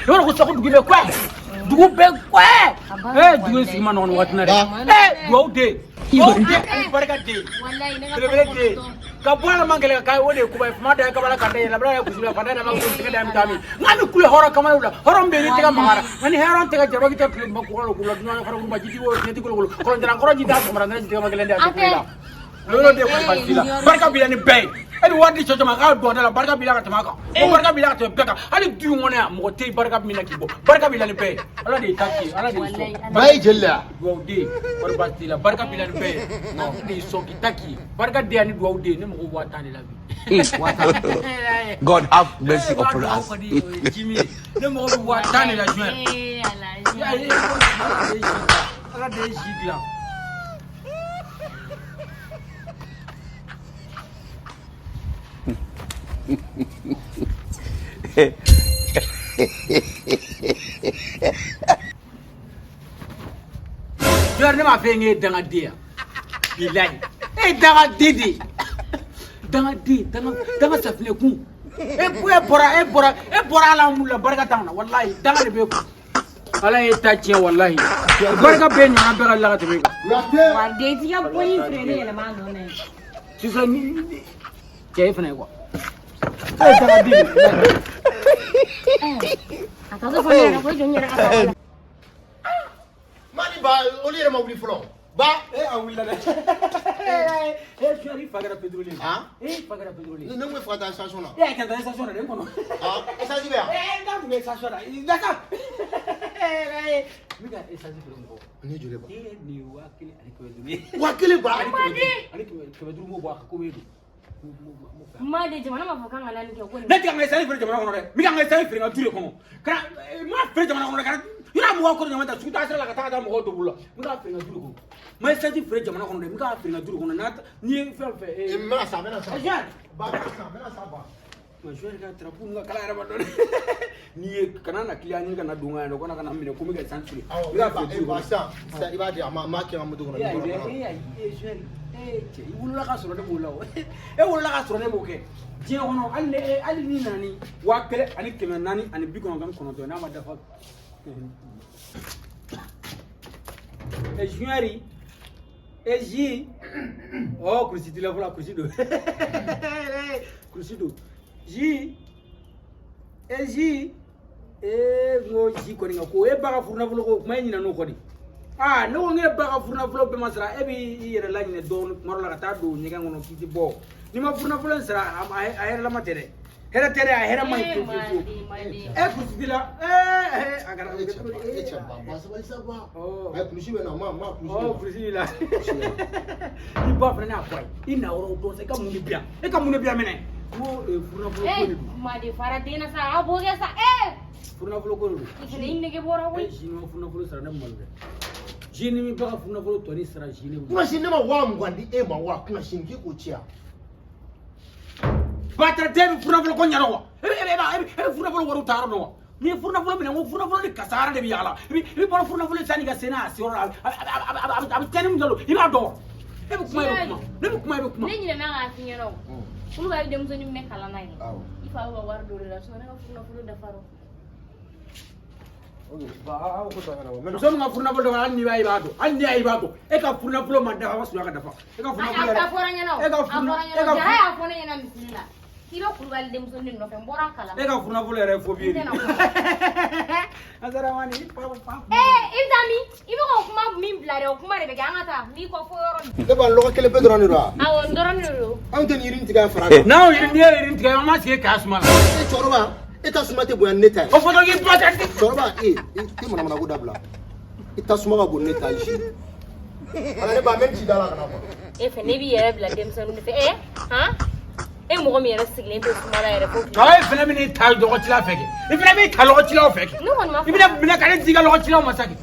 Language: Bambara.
I b'a dɔn ko sako dugu bɛ kɔɛ. Dugu bɛ kɔɛ. Ee, dugu in sigi ma nɔgɔn nin waati in na dɛ. Ee, duwawu den. Duwawu den ani barika den. Walayi, ne ka Belebele den. Ka bɔ ala man gɛlɛn ka o de ye kuba ye. Kuma da ye kabala kan da ye labila ye kusi la fanda ye ma ko tɛgɛ da mi taa min. Nka ni kule hɔrɔn kamalen la. Hɔrɔn bɛ yen ni tɛgɛ magara. Nka ni hɔrɔn tɛgɛ jara tɛ tile ma kɔrɔ kula dunan fara ma ji wo tiɲɛ ti kolokolo. Kɔrɔ jaran kɔrɔ ji t'a sɔgɔma ne ji tɛgɛ ma gɛlɛn de a tɛ kule la. Lolo de kɔni baasi la. Barika b'i la ni bɛɛ ye. E ni wari di cɛ cɛ ma k'a don a da la barika b'i la ka tɛmɛ a kan. O barika b'i la ka tɛmɛ bɛɛ kan. Hali du in kɔnɔ yan mɔgɔ tɛ yen barika min na k'i bɔ. Barika b'i la ni bɛɛ ye. Ala de y'i ta k'i ye. Ala de y'i sɔn. Ba ye jeli la yan. Duwawu den kɔni baasi t'i la. Barika b'i la ni bɛɛ ye. Ala de y'i sɔn k'i ta k'i ye. Barika den ani duwawu den ne mago bɛ 10,000 de la bi. God have mercy upon us. Ne mago bɛ 10,000 de la juin. Ee Ala. Ala de ye si dilan. Jɔyɔrɔ ne m'a fɔ e ye dangaden ya. Bilayi. E ye dangaden de ye. Dangaden, danga danga safinɛ kun. E e bɔra e bɔra e bɔra ala mun la barika t'anw na walayi danga de b'e kun. Ala y'e ta tiɲɛ walayi. Barika b'e ɲɔgɔnna bɛɛ ka la ka tɛmɛ e kan. Wa den t'i ka bɔli feere ne yɛlɛma a nɔ na ye. Sisan ni cɛ e fana ye quoi. E ye dangaden de ye. A tɔ tɛ fɔ ne yɛrɛ ko jɔn yɛrɛ ka taa la. Mali ba olu yɛrɛ ma wuli fɔlɔ. Ba. E a wulila dɛ. E Jɔyɔrɔ i fa kɛra pétrole ye. Han? E fa kɛra pétrole ye. Ne ko fo ka taa station na. E y'a kɛ taa station na dɛ n kɔnɔ. Ah, essence bɛ yan. Eh, n t'a tun bɛ station na. D'accord. N bɛ ka essence feere mɔgɔw. Ni joli ba. Eh, nin ye 1500 ye. 1000 ba. Ani 500 m'o bɔ a kan ko b'e don. Ma de jamana m'a fɔ k'an ka na nin kɛ ko nin. Ne tɛ ka n ka essence feere jamana kɔnɔ dɛ. N bɛ ka n ka essence feere n ka du de kɔnɔ. Kana n m'a feere jamana kɔnɔ dɛ. Kana yɔrɔ mɔgɔw kɔrɔ ɲama ta sugu taa sira la ka taa ka taa mɔgɔw don bolo la. N bɛ k'a feere n ka du de kɔnɔ. N ma essence feere jamana kɔnɔ dɛ. N bɛ k'a feere n ka du de kɔnɔ. N'a n'i ye fɛn fɛn. N bɛna sa, n bɛna sa. Jean. Ba, n bɛna sa, n bɛna sa ba. Ma joueur ka drapeau ka kala yɛrɛ ma dɔɔni. N'i ye kana na client ɲini kana don n kan yan nɔ kana na minɛ ko n bɛ ka essence feere. Awɔ, N bɛ k'a feere du de ba kɔnɔ. sisan, sisan i b'a di a ma, n b'a kɛ n ka moto kɔnɔ. E ayi dɛ, e ayi, e joueur, e cɛ, i wolola ka sɔrɔ ne b'o la o. E wolola ka sɔrɔ ne b'o kɛ. Diɲɛ kɔnɔ hali ni hali n'i nana ni 1499 n'a ma dafa. E junior, e ji, ɔ kurusi t'i la fɔlɔ, kurusi don. Kurusi don. Ji, e ji, ee n ko ji kɔni ka ko e ba ka furunafolo ko kuma e ɲinɛ n'o kɔ de. Aa ne ko n k'e ba ka furunafolo bɛɛ ma sara e b'i yɛrɛ laɲinɛ dɔɔni kuma dɔ la ka taa don ɲɛgɛn kɔnɔ k'i ti bɔ. N'i ma furunafolo in sara a hɛrɛlama tɛ dɛ. Hɛrɛ tɛ dɛ, a hɛrɛ man ɲi fiyewu fiyewu fiyewu. E kurusi t'i la ee a kɛra E cɛ ba, e cɛ ba, ba sabali sa ba. Ɔ. Ayi kulusi bɛ na, ma ma kulusi Ɔ bɛ na. kurusi b'i la. I ba fana n'a fɔ a ye i na yɔrɔ dɔn sa i ka mun de bi yan e ka mun de bi yan minɛ. N ko furunafolo ko de don. Ma de fara den na sa, a b'o kɛ sa. Ee. Furunafolo ko de don. I fana i nege bɔra E koyi. ji ni ma furunafolo sara ne bɛ malo dɛ. Ji ni min ba ka furunafolo tɔ ni sara ji ne bolo. Kunasini ne ma 20,000 di e ma wa kunasini k'e k'o ci yan. Batara den bɛ furunafolo ko ɲɛdɔn wa? E bɛ furunafolo wariw ta yɔrɔ dɔn wa? N'i ye furunafolo minɛ n ko furunafolo ni kasara de bɛ yaala. I bɛ bɔ furunafolo sanni ka se n'a ye seyɔrɔ la a bɛ tiɲɛni min kɛ don i b'a dɔn wa? E bɛ kuma e bɛ kuma ne bɛ kuma e bɛ kuma. Ne ɲinɛna k'a f'i ɲɛna o. Kulubali denmusonin min bɛ kalan na yen. Awɔ. I fa bɛ ka wari don o de la sinon ne ka furunafolo dafara o. Ok, ba aw ko tɔ ɲɛnabɔ. N bɛ na. Muso min ka furunafolo dafa hali n'i b'a ye i b'a dɔn hali n'i y'a ye i b'a dɔn e ka furunafolo ma dafa a ma surunya ka dafa e ka furunafolo A yɛrɛ fɔra ɲɛna o. e ka A furuna fɔra e ɲɛna ka o. Jara y'a fɔ ne ɲɛna misiri la. K'i bɛ Kulubali denmusonin nɔfɛ n bɔra a kalama. e ka furunafolo yɛrɛ ye fo bi ye. N tɛna kuma. Azaramani i fa fa. Ee i bɛ taa min? I bɛ k'o kuma min bila dɛ o kuma de bɛ kɛ an ka taa n b'i kɔ fo yɔrɔ min. Ne ba lɔgɔ kelen pe dɔrɔn de don wa? Awɔ n dɔrɔn de don. Anw tɛ nin yiri in tigɛ a fara kan. N'anw yiri n'i ye yiri tigɛ an b'a sigi k'a suma la. E cɛkɔrɔba, e ta suma tɛ bonya ni ne ta ye. O fɔ dɔrɔn k'i ba tɛ. Cɛkɔrɔba, e i tɛ manamana ko dabila. I ta suma ka bon ni ne ta ye si. Ala ne ba n bɛ n ci da la ka na quoi. E fɛ ne b'i yɛrɛ bila denmisɛnninw fɛ ee han e mɔgɔ min yɛrɛ sigilen tɛ suma la yɛrɛ fo tile. Awɔ e fana bɛ n'i ta lɔgɔcilaw fɛ kɛ i fana b'i ta lɔgɔcilaw fɛ kɛ. Ne kɔni ma I bɛna minɛ ka ne di i ka lɔgɔcilaw ma sa kɛ.